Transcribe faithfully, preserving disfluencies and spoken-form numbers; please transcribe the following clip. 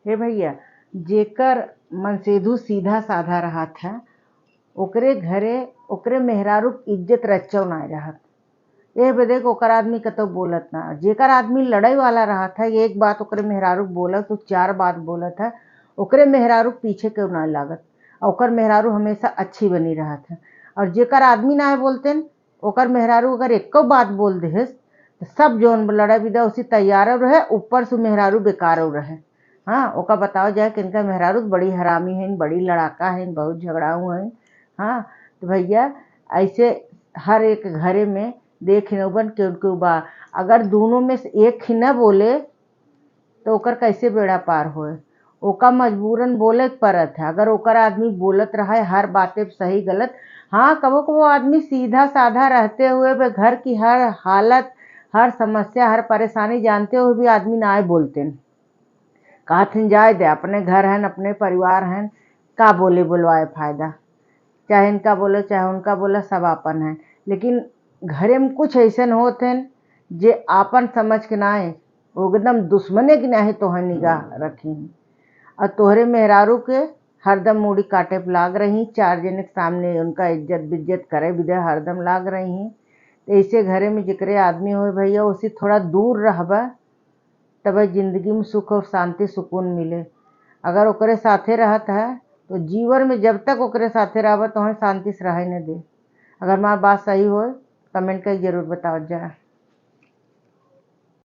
हे भइया, जेकर मनसेधु सीधा साधा रहत है, ओकरे घरे ओकरे मेहरारू क इज्जत रच्चो नाय रहत। एह बदे के ओकर आदमी कतौ बोलत ना। जेकर आदमी लड़ै वाला रहत है, एक बात ओकरे मेहरारू क बोलत, उ चार बात बोलत है, ओकरे मेहरारू क पीछे केहू नाय लागत। आ ओकर मेहरारू हमेशा अच्छी बनी रहत है। और जेकर आदमी नाय बोलतेन, ओकर मेहरारू अगर एक्को बात बोल देहेस, त सब जौन लड़ै बिदै उसी तैयारौ रहे, ऊपर से मेहरारू बेकारौ रहे। हाँ, ओका बताओ जाए कि इनका मेहरारू त बड़ी हरामी हैं, बड़ी लड़ाका हैं, बहुत झगड़ाऊ हैं। हाँ, तो भइया, ऐसे हर एक घरे में देखिन उबन केहू न केहू बा। अगर दूनों में से एक ही न बोले, तो ओकर कैसे बेड़ा पार होए? ओका मजबूरन बोले के परत है। अगर ओकर आदमी बोलत रहे हर बाते पे सही गलत, हाँ, कबो कबो आदमी सीधा साधा रहते हुए भी घर की हर हालत, हर समस्या, हर परेशानी जानते हुए भी आदमी नाय बोलतेन। कहत हैं, "जाए दे, अपने घर हन, अपने परिवार हन, का बोले बोलवाए फायदा?" चाहे इनका बोलो, चाहे उनका बोलो, सब आपन हैं। लेकिन घरे में कुछ ऐसन होत हैं जे आपन समझ के नाय, वो एकदम दुश्मने की नाहीं तोहर निगाह रखी हैं। और तोहरे मेहरारू के हरदम मूड़ी काटे पे लाग रही, चार जने के सामने उनका इज्जत बिज्जत करे बिदे हरदम लाग रही हैं। तो ऐसे घरे में जेकरे आदमी होए भइया, उसी थोड़ा दूर रहबा, तबे जिंदगी में सुख और शांति सुकून मिले। अगर ओकरे साथे रहत है, तो जीवन में जब तक ओकरे साथे रहबा, तोहन शांति से रहे न दे। अगर हमार बात सही होए, comment करके जरूर बतावत जा।